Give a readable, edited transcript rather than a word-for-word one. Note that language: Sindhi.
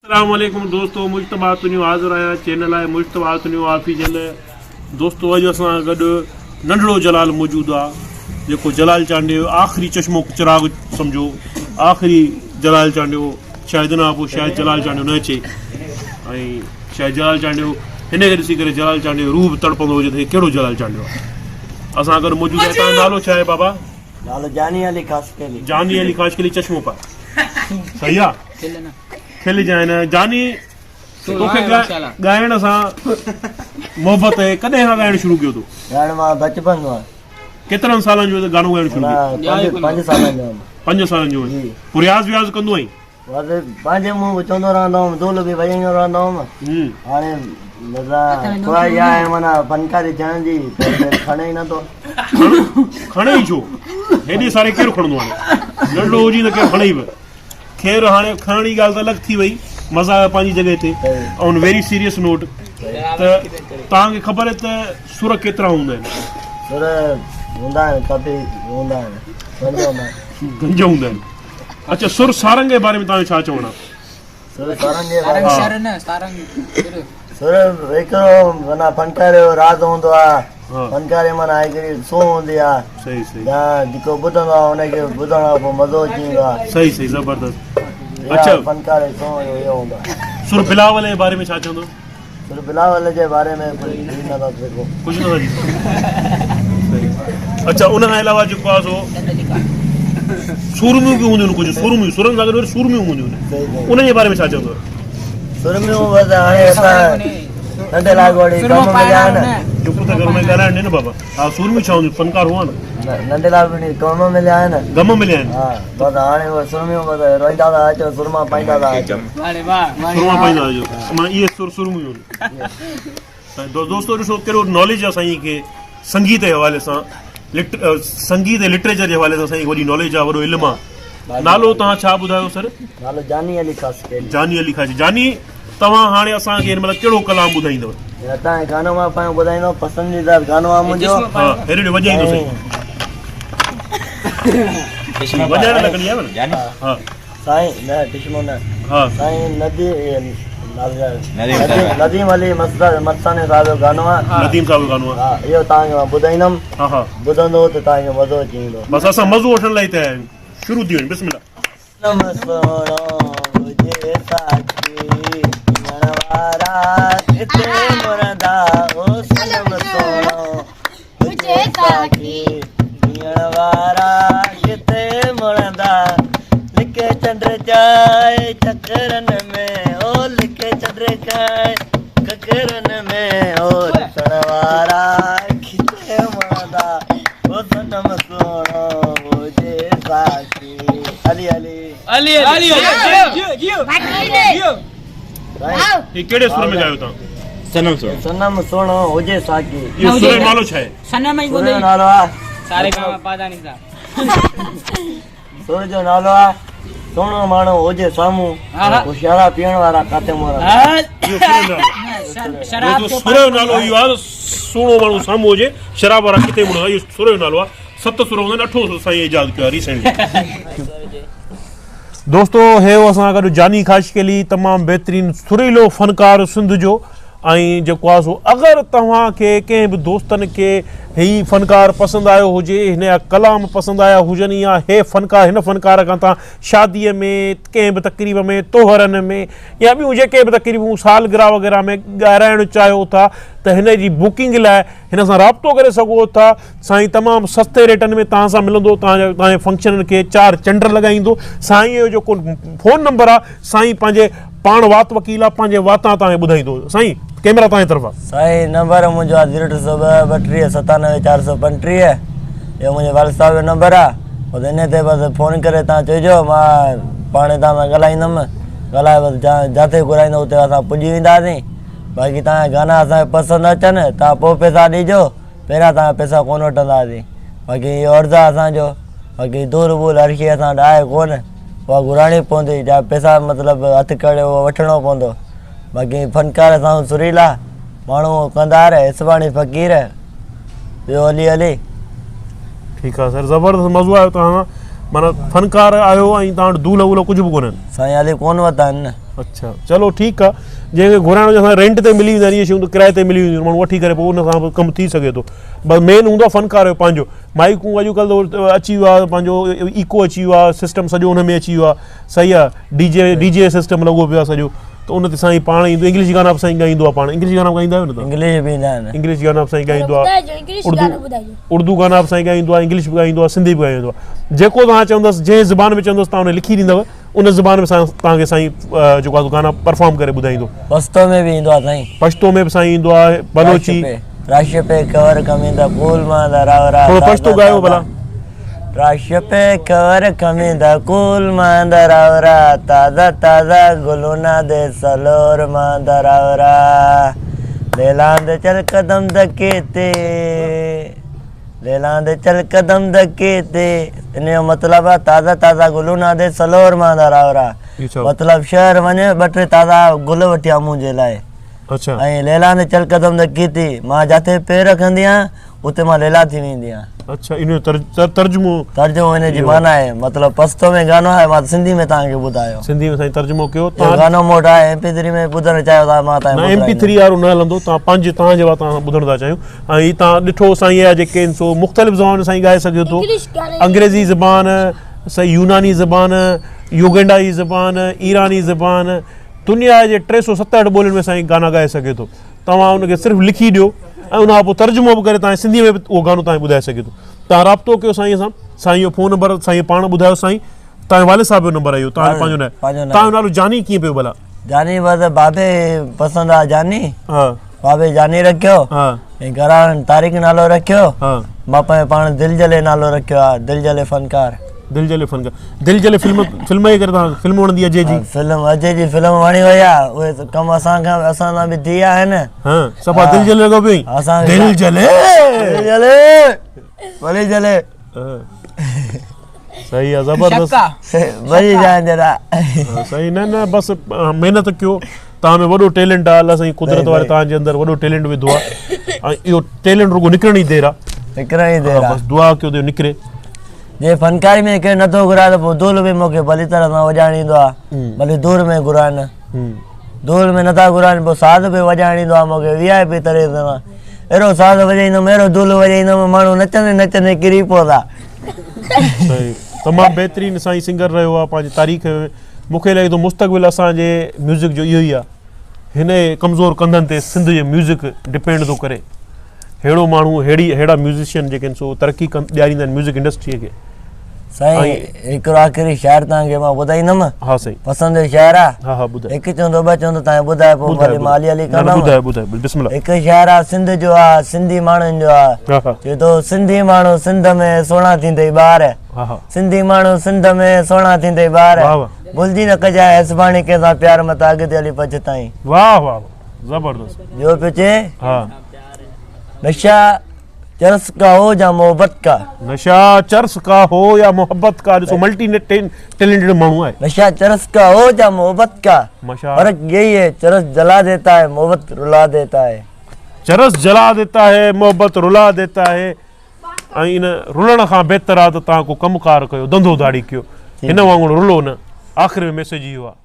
السلام عليڪم دوستو مجتبيٰ تنيو حاضر آهيان چينل آهي مجتبيٰ تنيو آفيشل دوستو اڄ اسان سان گڏ ننڍڙو جلال موجود آ جيڪو جلال چانڊيو آخري چشمو چراغ سمجهو آخري جلال چانڊيو شايد ان کان پوء شايد جلال چانڊيو نه اچي ۽ شايد جلال چانڊيو هن کي ڏسي ڪري جلال چانڊيو روح به تڙپندو هجي ته هي ڪهڙو جلال چانڊيو آ اسان گڏ موجود آهي تنهنجو نالو ڇا آهي بابا؟ نالو جاني علي خاصخيلي. جاني علي خاصخيلي چشمو پائي صحيح آ کلجانء نه جاني توکي ڳائڻ سان محبت آهي ڪڏهن کان ڳائڻ شروع ڪيو تو؟ ڳائڻ مان بچپن کان. ڪيترن سالن جو ته گانو ڳائڻ شروع ڪيو؟ پنج سالن جو هئم. پنج سالن جو هئين. پوء رياض وياض ڪندو هئين؟ بس پنهنجي منهن به چوندو رهندو هئم دول به وڄائيندو رهندو هئم. هاڻي مطلب خواهش آهي معنيٰ فنڪاري ٿيڻ جي پر ڪير کڻي ئي نٿو. کڻي ئي ڇو؟ هيڏي ساري ڪير کڻندو هاڻي؟ ننڍڙو هجين ته ڪير کڻي به. خير هاڻي کڻڻ جي ڳالهه ته الڳ ٿي وئي مزاح پنهنجي جڳهه تي آن ويري سيريس نوٽ ته توهان کي خبر آهي ته سر ڪيترا هوندا آهن؟ سر هوندا آهن ڪافي هوندا آهن گنج هوندا آهن. گنج هوندا آهن. اچا سر سارنگ جي باري ۾ توهان جو ڇا چوڻ آهي؟ سر سارنگ جي باري ۾ سر نه سارنگ سر سر هڪڙو معنيٰ فنڪاري جو راز هوندو آهي فنڪاري معنيٰ هڪڙي سونهن هوندي آهي صحيح صحيح يا جيڪو ٻڌندو آهي ان کي ٻڌڻ کان پوء مزو اچي ويندو آهي صحيح صحيح زبردست اچا فنڪاري سونهن جو اهو هوندو آهي. سر بلاول جي باري ۾ ڇا چوندو؟ سر بلاول جي باري ۾ ڪجهه ٿي نه ٿو سگهو. ڪجهه نه ٿا چئي سگهو. اچا ان کان علاوه جيڪو آهي سو سورميون به هونديون آهن ڪجهه سورميون سرن سان گڏ وري سورميون هونديون آهن ان جي باري ۾ ڇا چوندو؟ سورميون بس هاڻي اسان ننڍي لاء ڳوڙي ڪم مليا آهن. چپ ته ڪر ۾ ڳالهائڻ ڏي نه بابا. ها سورميون ڇا هونديون فنڪار هئا نه. ننڍي لاء ڳوڙي ڪم مليا آهن. غم مليا آهن. ها بس هاڻي اهي سورميون بس روئيندا ٿا اچو سورما پائيندا ٿا اچو. سرما پائيندا هجو معنيٰ اهي سر سرميون آهن. دوستو ڏسو ڪهڙو ناليج آهي سائين کي سنگيت جي حوالي سان سنگيت ۽ لٽريچر جي حوالي سان سائين کي وڏي ناليج آهي وڏو علم آهي. نالو توهان ڇا ٻڌايو سر؟ نالو جاني علي خاصخيلي. جاني علي خاصخيلي. جاني توهان هاڻي اسان کي هن مهل ڪهڙو ڪلام ٻڌائيندؤ؟ توهان کي گانو مان پنهنجو ٻڌائيندو پسنديده گانو آهي منهنجو. ها هيڏي ڏي وڄائيندو سائين. وڄائڻ لڳڻي آهي نه. ها. سائين نه ٽشمو نه سائين ندي نديم علي مستاني صاحب جو گانو آ نديم صاحب جو گانو آ ها اهو توهان کي مان ٻڌائيندم ها ها ٻڌندو ته توهان کي مزو اچي ويندو بس اسان مزو وٺڻ لاء تيار آهيون شروع ٿي وڃ بسم الله. صنم سهڻو هجي ساقي پيئڻ وارا ڪٿي مرندا او صنم سهڻو هجي ساقي پيئڻ وارا ڪٿي مڙندا لڪي چنڊ جائي چڪرن ۾ او لڪي چنڊ جائي ڪڪرن ۾ او ڏسڻ وارا ڪٿي مڙندا او صنم سهڻو هجي ساقي علي علي علي علي جيو جيو جيو. هي ڪهڙي سر ۾ ڳايو تان؟ صنم سهڻو. صنم سهڻو هجي ساقي. اهو سر جو نالو ڇا آهي؟ صنم ئي سر جو نالو آهي ساري گاما پاداني سا. سر جو نالو آهي سهڻو ماڻهو هجي سامهون پوء شراب پيئڻ وارا ڪاٿي مرندا. اهو سر جو نالو. اهو سر جو نالو اهو آهي ته سهڻو ماڻهو سامهون هجي شراب وارا ڪٿي مرندا اهو سر جو نالو آهي. ست سر هوندا آهن اٺون سر سائين ايجاد ڪيو آهي ريسينٽلي. دوستو هيو اسان گڏ جاني خاشقيلي تمام بهترين سريلو فنڪار سنڌ جو ۽ جيڪو آهي سو اگر توهان کي ڪنهن به دوستن کي هي فنڪار پسند آيو هجي هن جا ڪلام پسند آيا هجن يا هي فنڪار هن فنڪار کان توهان شادي ۾ ڪنهن به تقريب ۾ طوهرن ۾ يا ٻيون جيڪي به تقريبون سالگرهه وغيره ۾ ڳائرائڻ چاهيو ٿا ته هن جي بڪنگ لاء هن سان رابطو ڪري سگهو ٿا. سائين تمام سستي ريٽن ۾ توهان سان ملندو توهان جا توهان جي فنڪشنن کي چار چنڊ لڳائيندو. سائين جو جيڪو فون نمبر آ سائين پنهنجي پاڻ وات وڪيل آ پنهنجي واتان توهان کي ٻڌائيندو. سائين ڪيمرا توهان جي طرف آ. سائين نمبر منهنجو آ زيرو ٽي سو ٻه ٻٽيهه ستانوي چار سو پنٽيهه اهو منهنجي والد صاحب جو نمبر آ بس انهي تي بس فون ڪري توهان چئجو مان پاڻ توهان سان ڳالهائيندم ڳالهائي بس جاٿي گهرائيندو اتي اسان پڄي وينداسين. باقي توهان جا گانا اسان کي پسند اچن توهان پوء پئسا ڏجو پهريان توهان پئسا ڪونه وٺنداسين باقي اهو عرض آهي اسان جو باقي دور ٻول هر شي اسان وٽ آهي ڪونه اها گهرائڻي پوندي جا پئسا مطلب هٿ ڪري اهو وٺڻو پوندو باقي فنڪار اسان جو سريلا ماڻهو ڪنڌار هيسباڻي فقير ٻيو علي علي. ٺيڪ آ سر زبردست مزو آيو توهان سان. معنيٰ فنڪار آهيو ۽ توهان وٽ دول وول ڪجهه به ڪونهن. سائين هالي ڪون ورتا آهن نه. اڇا چلو ٺيڪ آ جنهن کي گهرائڻو هجي اسان رينٽ تي ملي ويندا آهن اهي شيون ته ڪرائي تي ملي وينديون آهن ماڻهو وٺي ڪري پوء ان سان به ڪم ٿي سگهي ٿو بس مين هوندو آ فنڪار جو پنهنجو مائيڪون اڄڪلهه ته اچي ويو آ پنهنجو ايڪو اچي ويو آ سسٽم سڄو ان ۾ اچي ويو آ صحيح آ ڊي جي ڊي جي سسٽم لڳو پيو آ سڄو ته ان تي سائين پاڻ ايندو انگلش گانا به سائين ڳائيندو آ پاڻ انگلش گانا به ڳائيندا آهيو نه توهان انگلش به ايندا آهن انگلش گانا به سائين ڳائيندو آ اردو اردو گانا به سائين ڳائيندو آ انگلش به ڳائيندو آ سنڌي به ڳائيندو آ جيڪو توهان چوندس جنهن زبان ۾ چوندس توهان ان لکي ڏيندو ان زبان ۾ سائين توهان کي سائين جيڪو آ گانا پرفارم ڪري ٻڌائيندو پشتو ۾ به ايندو آ سائين پشتو ۾ به سائين ايندو آ بلوچي راش پي خبر کميندا قول مان دا راو را ٿورو پشتو ڳايو ڀلا راش پي خبر کميندا قول مان دا راو را تازه تازه گلونا the سلور مان دا راو را ليلان the چل قدم دڪي تي ليلان the چل قدم دڪي تي ان جو مطلب آ تازا تازا گلونا the سلور مان دا راورا مطلب شهر وڃ ٻه ٽي تازا گل وٺي آ منهنجي لاء اڇا ۽ ليلان the چل قدم دڪي تي مان جاٿي پير رکندي آهيان اتي مان ليلا ٿي ويندي آهيان. اڇا ان جو ترجمو ترجمو ان جي معنيٰ آهي مطلب پشتو ۾ گانو آهي مان سنڌي ۾ توهان کي ٻڌايو. سنڌي ۾ سائين ترجمو ڪيو اهو گانو مون وٽ آهي ايم پي ٿري ۾ ٻڌڻ چاهيو ٿا مان توهان کي نه ايم پي ٿري وارو نه هلندو توهان پنهنجي توهان جي واتان ٻڌڻ ٿا چاهيون ۽ هي توهان ڏٺو سائين جا جيڪي آهن سو مختلف زبانن سائين ڳائي سگهي ٿو انگريزي زبان سائين يوناني زبان يوگنڊائي زبان ايراني زبان دنيا جي 367 ٻولين ۾ سائين گانا ڳائي سگهي ٿو توهان ان کي صرف لکي ڏيو ۽ ان کان پوء ترجمو به ڪري توهان کي سنڌي ۾ به اهو گانو توهان کي ٻڌائي سگهي ٿو توهان رابطو ڪيو سائين سان سائين جو فون نمبر سائين پاڻ ٻڌايو سائين توهان جي والد صاحب جو نمبر آهي اهو توهان جو پنهنجو نه آهي توهان جو نالو جاني ڪيئن پيو ڀلا جاني بس بابي پسند آ جاني ها بابي جاني رکيو ها ۽ گهر وارن طارق نالو رکيو ها مان پنهنجو پاڻ دل جلي نالو رکيو آ دل جلي فنڪار دل جلي فنڪار دل جلي فلم فلم جي ڪري توهان فلم وڻندي اجي جي فلم اجي جي فلم وڻي وئي آ اهي ته ڪم اسان کان اسان سان به ٿي ويا آهن ها صفا دل جلي لڳو پيو اسان دل جلي دل جلي ڀلي جلي صحيح آ زبردست ڀلي جان جرا صحيح نه نه بس محنت ڪيو توهان ۾ وڏو ٽيلنٽ آ الله سائين قدرت واري توهان جي اندر وڏو ٽيلنٽ وڌو آ ۽ اهو ٽيلنٽ رڳو نڪرڻ ئي دير آ نڪرڻ ئي دير آ بس دعا ڪيو ته نڪري جي فنڪاري ۾ ڪير نٿو گهرائي ته پوء دول به مونکي ڀلي طرح سان وڄائڻ ايندو آ ڀلي دور ۾ گهرائن دول ۾ نٿا گهرائن پوء ساز به وڄائڻ ايندو آ مونکي وي آء پي طريقي سان اهڙو ساز وڄائيندم اهڙو دول وڄائيندم ماڻهو نچندي نچندي ڪري پوندا. صحيح تمام بهترين سائين سنگر رهيو آ پنهنجي تاريخ ۾ مونکي لڳي ٿو مستقبل اسان جي ميوزڪ جو اهو ئي آ هن ڪمزور ڪنڌن تي سنڌ جي ميوزڪ ڊپينڊ ٿو ڪري ههڙو ماڻهو ههڙي ههڙا ميوزيشن جيڪي آهن سو ترقي ڪن ڏياريندا آهن ميوزڪ انڊسٽري کي. سائين هڪڙو آخري شعر توهان کي مان ٻڌائيندم. ها سائين. پسند جو شعر آ. ها ها ٻڌاء. هڪ چوندو ٻه چوندو توهان ٻڌاء پوء ڀلي مان علي علي ڪندم. ٻڌاء ٻڌاء بسم الله. هڪ شعر آ سنڌ جو آ سنڌي ماڻهن جو آ. ها ها. چئي ٿو سنڌي ماڻهو سنڌ ۾ سهڻا ٿيندئي ٻار. ها ها. سنڌي ماڻهو سنڌ ۾ سهڻا ٿيندئي ٻار. واهه واهه. ڀلجي نه ڪجانء هيسباڻي ڪنهن سان پيار متان اڳتي هلي پڇتائين. واهه واهه زبردست. ٻيو پيو چئي. ها. نشا چرس ڪا هو يا محبت ڪا. نشا چرس ڪا هو يا محبت ڪا ڏسو ملٽي ٽيلنٽيڊ ماڻهو آهي. نشا چرس ڪا هو يا محبت ڪا فرق يهي هي چرس جلا ديتا هي محبت رلا ديتا هي. چرس جلا ديتا هي محبت رلا ديتا هي ۽ ان رلڻ کان بهتر آهي ته توهان ڪو ڪم ڪار ڪيو ڌنڌو ڌاڙي ڪيو هن وانگر رلو نه آخر ۾ ميسيج اهو آهي.